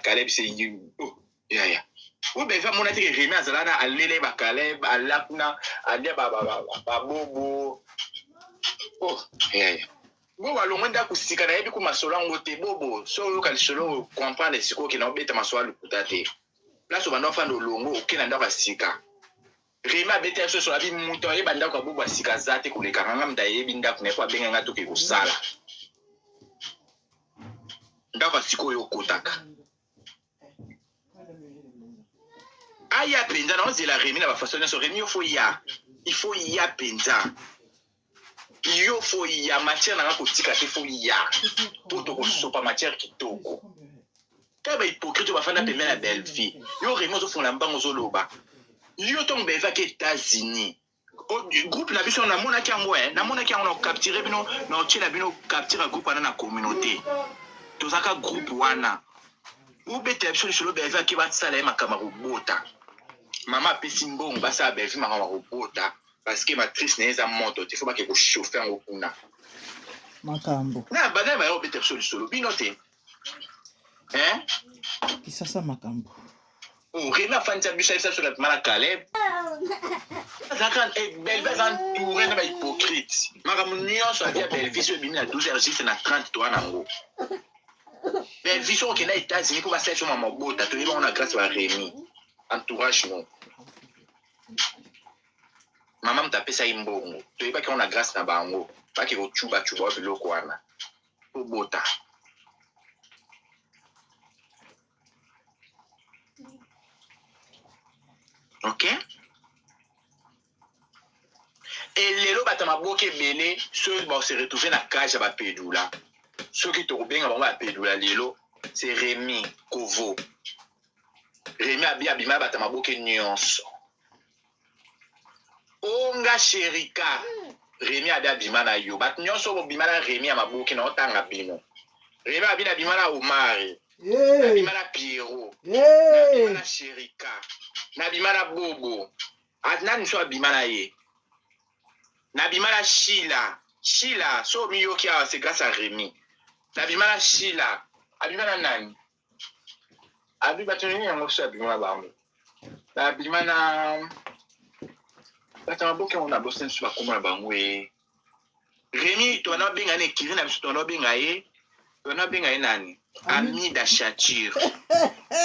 Caleb c'est oh yaya oyo Belvi amona te ke Remy azala na alela ye ba Caleb ala kuna alia ba ba ba ba bobo oh yaya bobo alongwe ndako sika nayebi ku masolo yango te bobo so oyoka lisolo comprendre sikoyo okenda obeta masolo ya lokuta te place obanda ofanda olongo oke na ndako ya sika Remy abeti ya soso abi moto ayeba ndako ya bobo ya sika aza te koleka nga nga moto ayebi ndako na ye po abenga nga toke kosala ndako ya sikoyo okotaka aya mpenza naozela Remy na bafaso nyonso Remy yo fo ya il faut ya mpenza yo fo ya matière nanga kotika te fo ya mpo tokosopa matière kitoko kaka bahypocrite oyo bafanda pembeni ya Bellevue yo Remy ozofungola mbango ozoloba yo ntongo Bellevue ake États-Unis groupe na biso namonaki yango eh, namonaki yango na capture bino na otiela bino capture ya groupe wana na communauté tozalaka groupe wana obetela biso lisolo Bellevue ake basala ye makambo ya kobota mama apesi mbongo basala Bellevue makambo ya kobota parce que matrice na ye eza moto te fo bake kochauffe yango kuna makambo na banani baya kobeta biso lisolo bino te hein kisasa makambo oh, Remy afandisa biso ayebisa biso na na Caleb azalaka eh, Bellevue aza entouré na bahypocrite makambo nyonso avia Bellevue so ebimi na 12 heures juste na 30 toa nango Bellevue so okenda États-Unis mpo basala biso mama bota toyebi yango na grâce ba Remy entourage no mama moto apesaki mbongo toyebaki yango na grâce na bango bake kocubacuba wa biloko wana tobota ok elelo bato ya maboke ebele soki base retrouve na cage ya bapedula soki tokobenga bango bapedula lelo c'est Remy Kovo Remy abi abima bato ya maboke nyonso onga sherika Remy abi abima na yo bato nyonso bobima na Remy ya maboke na otanga bino Remy abi nabima na Omari nabima na Pierrot nabima na Sherika nabima na Bobo nani so abima na ye nabima na Sheila Sheila so omiyoki awa c'est grâce à Remy nabima na Sheila abima na nani abi bato nini yango so abima na bango nabima na bato ya maboke yango na bosani so bakoma na bango ye Remy tobanda babenga na ekiri na biso tobanda babenga ye tobanda babenga ye nani Amida Chature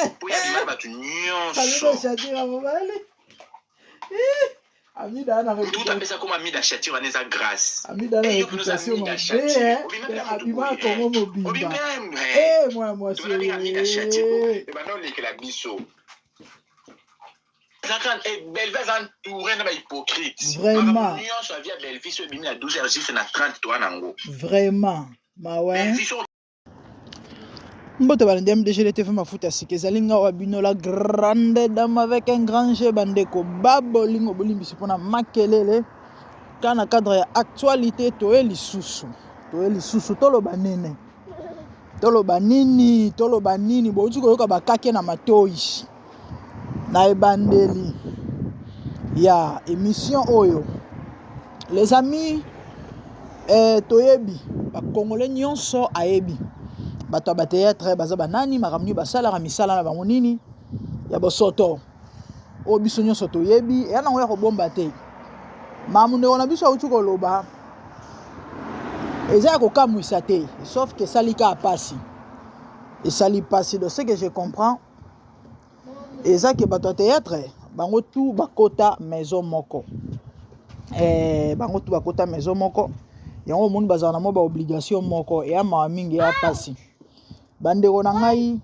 mpo ye abima na bato nyonso Amida na tout apesa koma Amida Chature wana eza grâce Amida na réputation mabe abima Congo mobimba eh mwana mwasi Amida Chature ebanda olekela biso Bellevue aza entouré na bahypocrite vraiment nyonso avia Bellevue so ebimi na 12 heures juste na 30 toa nango vraiment mawe mbote balandi mdg tv mafuta ya sika ezali nga wa bino la grande dame avec un grand g bandeko babolingo bolimbisi mpona makelele ka na cadre ya actualité toye lisusu toye lisusu toloba nini toloba nini toloba nini bouti koyoka bakake na matoi na ebandeli ya émission oyo les amis eh, toyebi bakongole nyonso ayebi bato ya bateatre baza banani makambo nini basalaka misala na bango nini ya bosoto oyo biso nyonso toyebi eya nango ya kobomba te mamu ndeko na biso auti koloba eza ya kokamwisa te sauf ke esali kaka mpasi esali mpasi donc ce que je comprends eza ke bato ya théâtre bango tout bakota maison moko eh, bango tout bakota maison moko yango omoni bazala na mwa baobligation moko eya mawa mingi eya mpasi bandeko na ngai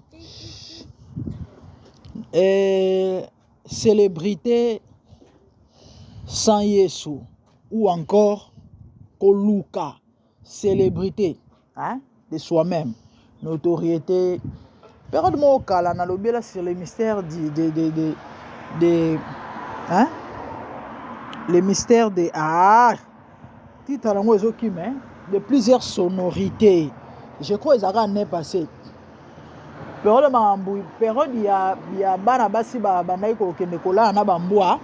eh, célébrité sans yesu ou encore koluka célébrité hein, de soi-même notoriété période moko kala nalobela sur le mystère de, de, de, de, de hein? le mystère de ah titre yango ezokima hein? de plusieurs sonorités je crois ezalaka année passée periode makambo periode ya, ya bana basi babandaki kokende kolala na bambwa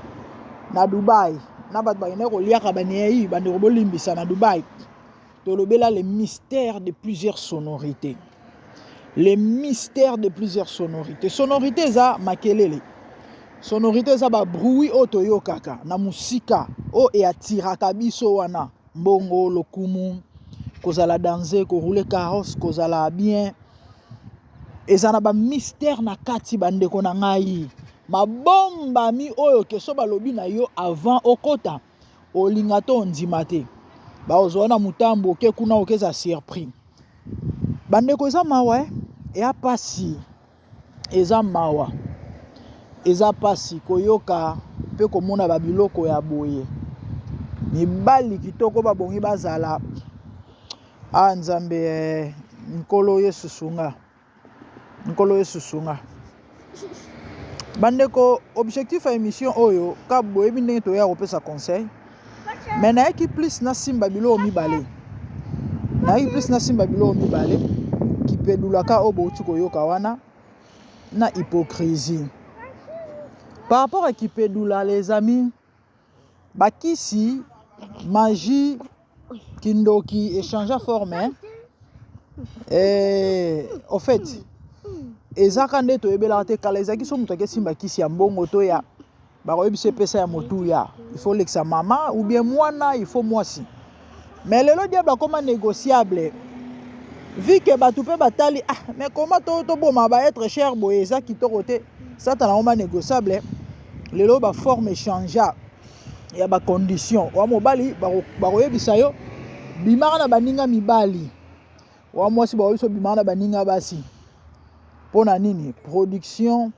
na dubai na bato bakendaki koliaka baniei bandeko bolimbisa na dubai. Tolobela le mystère de plusieurs sonorités. Le mystère de plusieurs sonorités. Sonorité eza makelele. Sonorité eza ba bruit oyo toyokaka na mosika oyo eatiraka biso wana mbongo, lokumu, kozala danze, korouler carrosse, kozala bien. Eza na ba mystère na kati bandeko na ngai. Mabombami oyo keso balobi na yo avant okota olinga to ondima te bakozwa na motambo oke kuna okeza surpris bandeko eza mawa eh? Eya pasi eza mawa eza pasi koyoka mpe komona babiloko ya boye mibali kitoko babongi bazala a ah, nzambe eh, nkolo yesu sunga Nkolo Yesu sunga. Bandeko, objectif ya émission oyo ka boyebi ndenge toya kopesa conseil. Mais nayaki plus nasimba biloko mibale. Nayaki plus nasimba biloko mibale. Kipedulaka oyo bouti koyoka wana na hypocrisie. Par rapport à kipedula les amis, bakisi magie kindoki echangea forme hein? Eh, au fait ezaka nde toyebelaka te kala ezalaki so moto akesimba kisi ya mbongo to ya bakoyebisa epesa ya motuya il faut olekisa mama ou bien mwana il faut mwasi mais lelo diable akoma négociable vu que bato mpe batali ah mais comment toboma ba être cher boye eza kitoko te satana akoma négociable lelo ba forme echangea ya ba condition wa mobali bakoyebisa yo bimaka na baninga mibali wa mwasi bakoyebisa bimaka na baninga basi mpo na nini production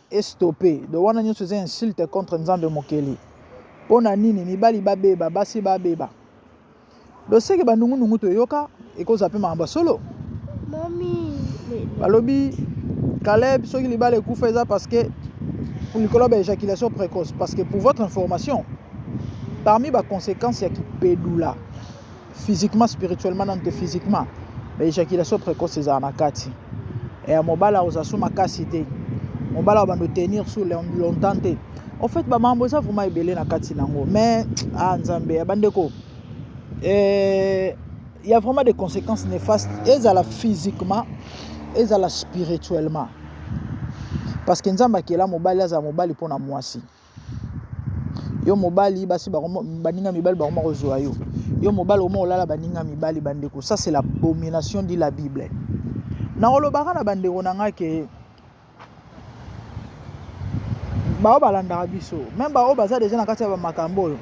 estope do wana nyonso eza insulte contre nzambe mokeli mpo na nini mibali babeba basi babeba Loseke ba nungu nungu toyoka ekozala pe makambo ya solo. Balobi Caleb soki libala ekufa eza parce que likolo ba éjaculation précoce parce que pour votre information parmi ba conséquences ya kipedula physiquement spirituellement nanu te physiquement ba éjaculation précoce ezala na kati ya mobali akozala su makasi te mobali akobanda tenir su longtemps te en fait bamambo eza vraiment ebele na kati nango mais ah nzambe ya bandeko eh, il y a vraiment des conséquences néfastes ezala physiquement ezala spirituellement parce que nzambe akela mobali azala mobali mpo na mwasi yo mobali basi baninga mibali bakoma kozwa yo yo mobali okoma kolala baninga mibali bandeko ça c'est l'abomination dit la bible nakolobaka na bandeko na ngai ke baoyo balandaka biso meme baoyo baza deja na kati ya bamakambo oyo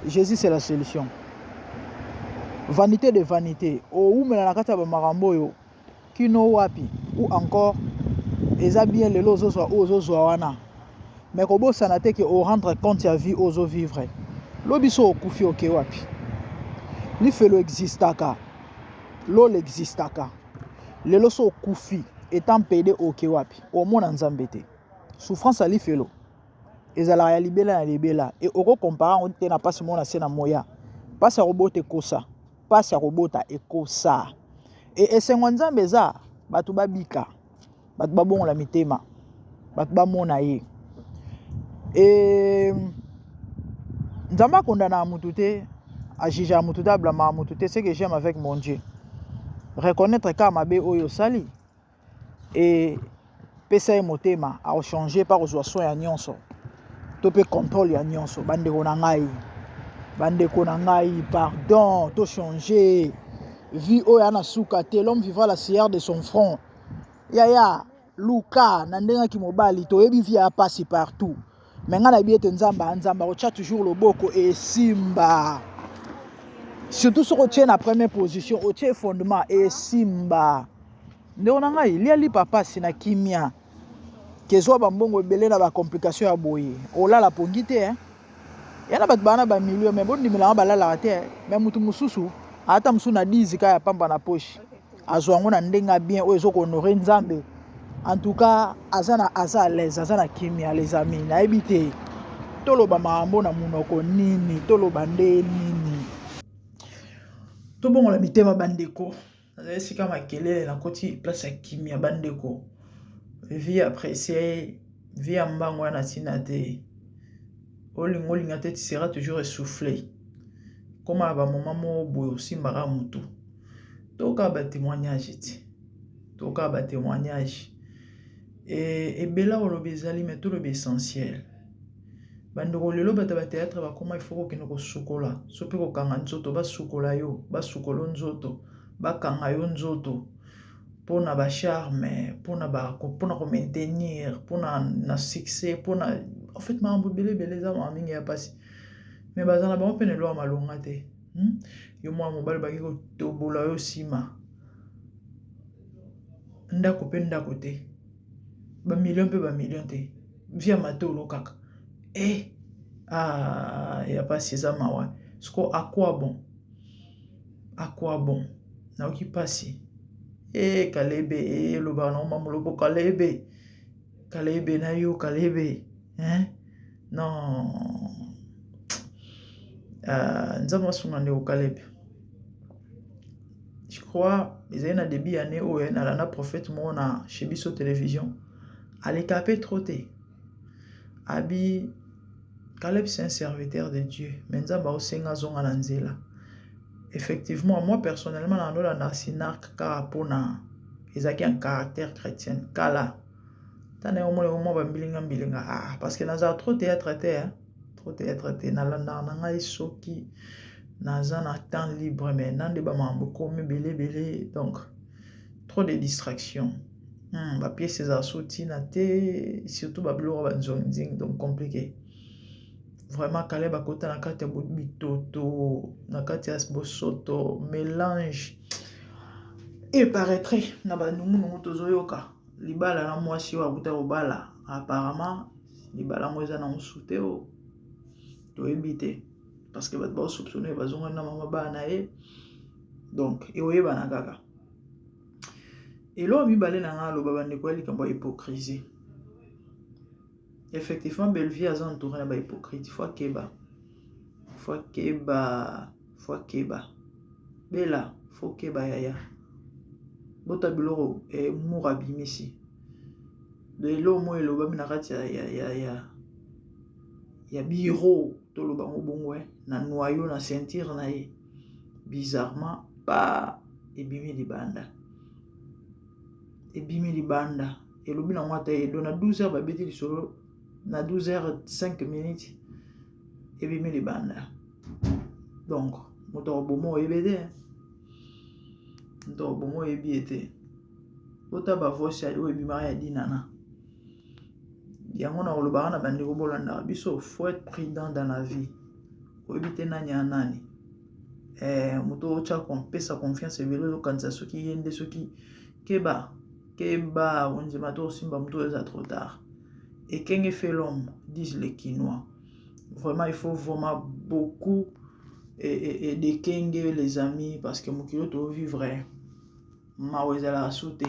jésus c'est la solution vanité de vanité owumela na kati ya bamakambo oyo kino wapi ou encore eza bien lelo ozozwa oyo ozozwa wana mais kobosana te ke orendre compte ya vie oyo ozovivre lobi so okufi oke wapi lifelo existaka lola existaka lelo so okufi etant pede oke wapi omona nzambe te souffrance ya lifelo ezalaka ya libela na libela e okokompara yango te na mpasi mona se na moya mpasi ya kobota ekosa mpasi ya kobota ekosa e esengo ya nzambe eza bato babika bato babongola mitema bato bamona ye e nzambe akondanaka motu te ajugeaka motu te ablamaka motu te ce que j'aime avec mon dieu reconnaître kaka mabe oyo osali e pesa ye motema akochange mpe akozwa soin ya nyonso to mpe contrôle ya nyonso bandeko na ngai bandeko na ngai pardon tochange vie oyo ya na suka te l'homme vivra la sueur de son front yaya luka na ndenge ya kimobali toyebi vie ya pasi partout me ngai nayebi ete nzambe nzambe akotya toujours loboko esimba surtout soki otie na première position otie fondement esimba ndeko na ngai lia lipa pasi na kimia kezwa bambongo ebele na bacomplication ya boye olala pongi te eh? ya na bato baa na bamilio me bondimela yango balalaka te me motu mosusu ata mosusu na 10 ka ya pamba na poche azwa yango na ndenge ya bien oyo ezokohonore nzambe en tout cas aza na aza à l'aise aza na kimia les amis nayebi te toloba makambo na monoko nini toloba nde nini tobongola mitema bandeko nazali esika makelele nakoti place ya kimia bandeko vie apprécie vie ya mbango wana ntina te olinga olinga te tu seras toujours essoufflé. Koma na bamoma moko boye osimbaka motu. Toyoka batémoignage ti, toyoka batémoignage ebela. Koloba ezali, me toloba essentiel. Bandeko, lelo bato ya bathéâtre bakóma, ifo kokende kosukola so mpe kokanga nzoto, basukola yo, basukola nzoto, bakanga yo nzoto mpona bacharme, mpona komaintenir, mpona na succès, mpona en fait makambo ebele ebele. Eza makambo mingi ya mpasi, me baza na bango mpe na eloko ya malonga te. Yo mwana mobali, baki kotobola yo nsima ndako mpe ndako te, bamillion mpe bamillion te, via matolo kaka. E ah, ya mpasi, eza mawa. Siko à quoi bon? À quoi bon? Nayoki mpasi. E Kalebe, elobaka nango mamolobo. Kalebe, Kalebe na yo, Kalebe, hein? Non, Nzambe asunga ndeko Kalebe. Je crois ezali na début ya année oyo, nalanda prophète moko na chez biso télévision, aleka mpe trop te. Abi Caleb, c'est un serviteur de Dieu, mais Nzambe aosenga azonga na nzela. Effectivement, moi personnellement nandolanda Sinark kaka mpona ezalaki un caractère chrétien. Kala ntana yango mona mwa bambilinga mbilinga. Ah, parce que nazala trop théâtre te, hein? Trop théâtre te. Nalandaka na ngai soki naza na temps libre, mais nande bamakambo ekomi ebele ebele, donc trop de distraction. Bapièce ezala so ntina te, surtout babiloko banzonzingi, donc compliqué vraiment. Caleb akota na kati ya bitoto, na kati ya bosoto, mélange. Il paraîtrait na banungunungu tozoyoka libala na mwasi oyo akuta kobala. Apparemment libala yango eza na mosu te, o toyebi te, parce que bato baosoupçonne bazongani na mama bana na ye. Donc ekoyebana kaka. Eloko mibale na ngai aloba, bandeko, ya likambo ya hypocrisie. Effectivement, Bellevie aza entouré na bahypocrite. Faut akeba, faut akeba, faut akeba. Bela, faut keba yaya. Bota biloko mour abimisi de eloko moko elobami na kati ya bureau, toloba ngo bongo, na noyau, na ceinture na ye. Bizarrement pa ebimi libanda, ebimi libanda, elobi nango ata edo na 12 heures, babeti lisolo na 12 heures 5 minutes, ebimi libanda. Donc moto akoboma oyebi te, moto akoboma oyebi ye te. Ota bavoice oyo ebimaka ya Dinana yango na kolobaka na bandeko bolandaka biso: faut être prudent dans la vie. Oyebi te nani ya nani. Moto otya kopesa confiance ebele, ozokanisa soki ye nde soki. Keba, keba, ondima to osimba moto oyo, eza trop tard. Ekenge fait l'homme, disent les Kinois. Vraiment, il faut vraiment beaucoup et de kenge, les amis, parce que mokili oyo tovivre, mawa ezalaka su te,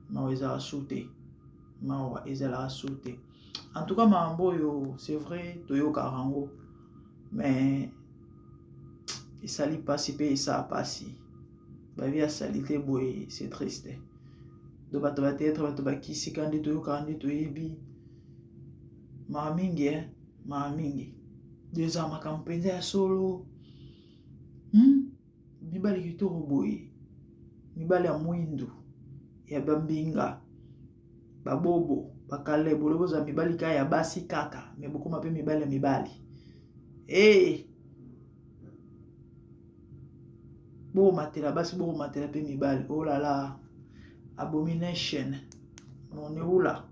mawa ezalaka su te, mawa ezalaka su te. En tout cas, makambo oyo, c'est vrai, toyokaka yango, mais esali mpasi mpe esala mpasi. Bavie asali te boye, c'est triste. Do bato bathéâtre, bato bakisika nde toyokaka, nde toyebi mawa mingi, eh? Mawa mingi. Do ezala makambo mpenza ya solo. Mibali kitoko boye, mibali ya mwindu ya bambinga, babobo bakalebo, lobi ozala mibali kaka ya basi kaka, me bokóma mpe mibali ya mibali. E bokomatela basi, bokomatela mpe mibali. Oh là là, abomination! On est où là?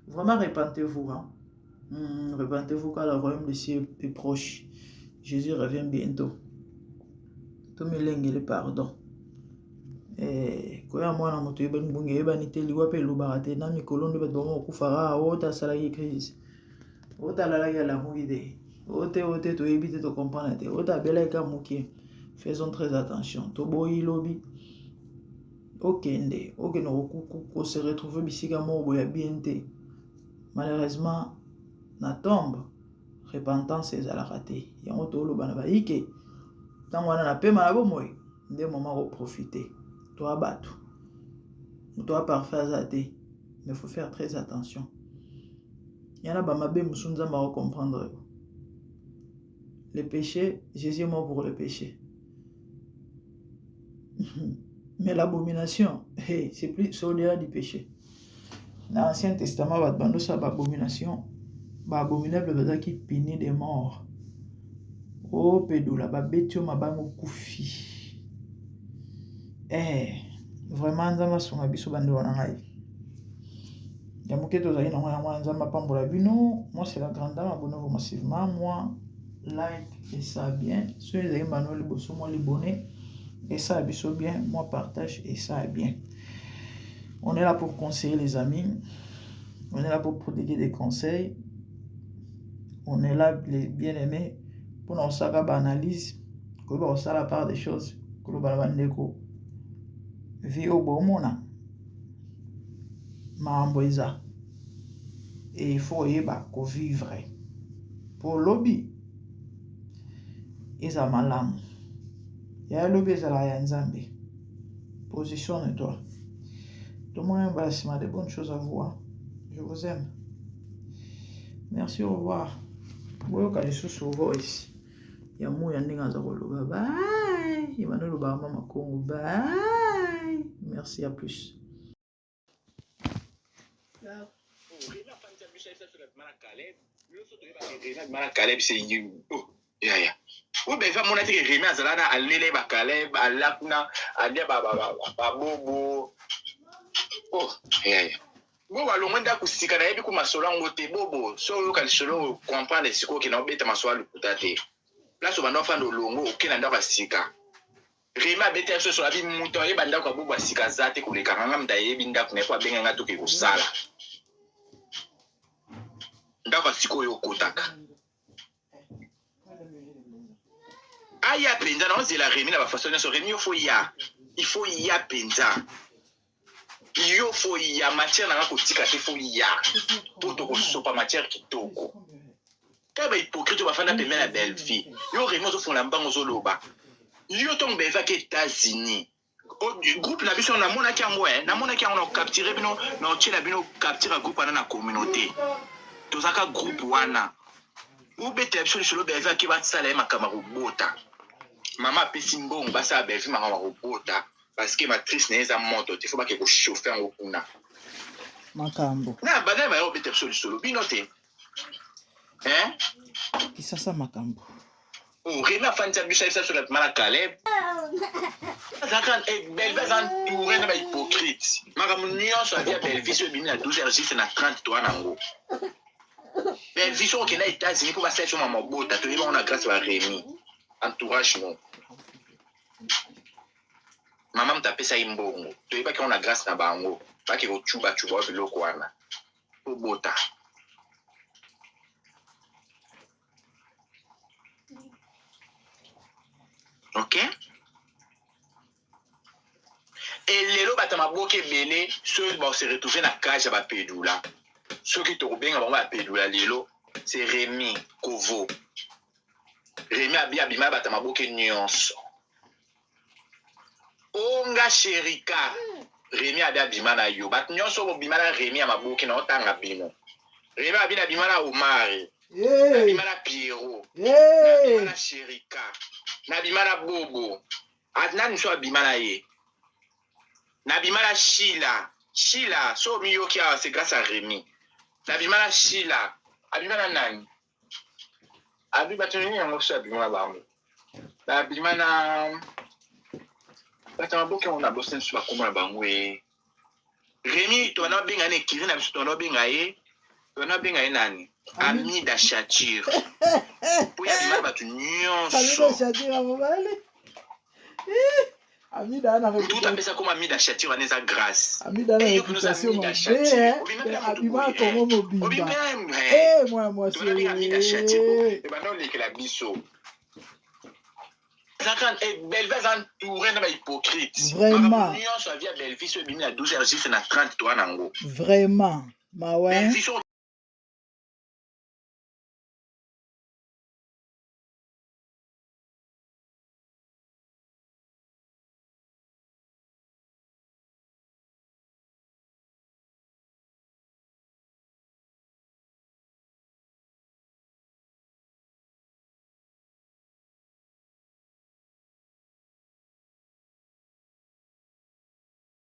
Vraiment, repentez-vous, hein? Repentez-vous car le royaume des cieux est proche. Jésus revient bientôt. Tomilengele, pardon. Koya mwana moto eyebani mbonge, eyebani te. Liwa mpe elobaka te. Na mikolo nde bato bango kokufaka, oyo te asalaki crise, oyo te alalaki alamuki te, oyo te, oyo te, toyebi te, tocomprendre te, oyo te abelaki ka moke. Faisons très attention. Toboyi lobi okende, okende kose retrouver bisika moko boye ya bien te. Malheureusement, na tombe, repentance ezalaka te. Yango toloba na bayike ntango wana na pema na bomoi nde mama koprofite. Toa bato, moto a parfait aza te, mais faut faire très attention. Ya na bamabe mosusu, Nzambe akocomprendre yo. Le péché, Jésus est mort pour le péché. Mais l'abomination, hey, c'est plus, c'est au-delà du péché. Dans l'Ancien Testament, bato bandosala baabomination, baabominable bazalaki puni de mort. Opedola, babeti yo mabanga okufi. Eh, vraiment Nzambe asunga biso bandeko na ngai. Ya moke tozali nango yango wana. Nzambe apambola bino. Moi, c'est la grande dame. Abonnez-vous massivement. Moi like esa bien. Soki ezali mbano liboso, mwa libone esa biso bien, moi partage esa bien. On est là pour conseiller les amis, on est là pour prodiguer des conseils, on est là, les bien-aimés, mpona kosala baanalyse, koyeba kosala part des choses, koloba na bandeko vie oyo bomona makambo eza et il faut oyeba kovivre mpo lobi eza malamu. Ya lobi ezalaka ya Nzambe. Positionne toi. Tomona mbala nsima. De bonnes choses à vous, hein. Je vous aime, merci, au revoir. Boyoka lisusu voice ya moya ndenge aza koloba. Bye. Ebanda olobaka mama Kongo. Bye, merci, à plus. Mana Caleb, c'est oh yaya oyo Belvi amona teke Remi azala na alele baCaleb ala kuna alia babobo. Oh yaya, bobo alongwe ndako sika. Nayebi ku masolo yango te. Bobo, so oyoka lisolo, comprendre sikoyo okende obeta masolo ya lokuta te. Place obanda ofanda, olongo, okende na ndako ya sika. Remi abeti ya biso abi moto ayeba ndako ya bobo ya sika aza te koleka nganga. Moto ayebi ndako na ye po abenga nga toke kosala ndako ya sikoyo okotaka aya mpenza. Naozela Remi na bafaçon nyonso. Remi, yo faut ya, il faut ya mpenza, yo faut ya matière nanga kotika te. Faut ya mpo tokosopa matière kitoko. Kaka bahypocrite oyo bafanda pembeni ya Belvi. Yo Remi, ozofongola mbango, ozoloba yo ntongo Belvi ake États-Unis, groupe na biso namonaki yango, namonaki yango na capture bino, na otiela bino capture ya groupe wana na communauté. Tozalaka groupe wana, obetela biso lisolo. Belvi ake, basala ye makambo ya kobota. Mama apesi mbongo, basala Belvi makambo ya kobota parce que matrice na ye eza moto te. Faut bake kochauffe yango kuna. Makambo. Na banani baya kobeta biso lisolo? Bino te, hein? Kisasa makambo. Oh, Remi afandisa biso, ayebisa biso na pima na Caleb. Azalaka Belvi aza entouré na bahypocrite. Makambo nyonso avia Belvi so ebimi na 12 heures juste na 30 toa nango. Belvi so okenda États-Unis mpo basala biso mama bota, toyebi bango na grâce ba Remi entourage. No mama moto apesaki mbongo, toyebaki yango na grâce na bango. Bake kocubacuba wa biloko wana po bota. Ok, elelo bato ya maboka ebele soki base retrouve na cage ya bapedula, soki tokobenga bango bapedula lelo, c'est Remi Kovo. Remi abi abima bato ya maboke nyonso. Onga sherika, Remi abi abima na yo. Bato nyonso bobima na Remi ya maboke, na otanga bino. Remi abi nabima na Omari, nabima na Piero, nabima na Sherika, nabima na Bobo, nani so abima na ye, nabima na Shila. Shila so omiyoki awa, c'est grâce à Remi. Nabima na Shila, abima na nani, abi bato nini yango so abima na bango. Nabima na bato ya maboke yango na bosi biso bakoma na bango. E Remi, tobanda babenga na ekiri na biso, tobanda babenga ye, tobanda babenga ye nani? Amida Chature, po ya bima na bato nyonso. Amida Chature ya mobali, Amida na Mutu apesa koma Amida Chature wana eza grâce. Amida na réputation mabe, abima Kongo mobimba. Mwana mwasi. Amida Chature ebanda olekela biso. Belvi aza entouré na bahypocrite. Vraiment. Nyonso avia Belvi so ebimi na 12 heures juste na 30 toa nango. Vraiment mawe. Belvi so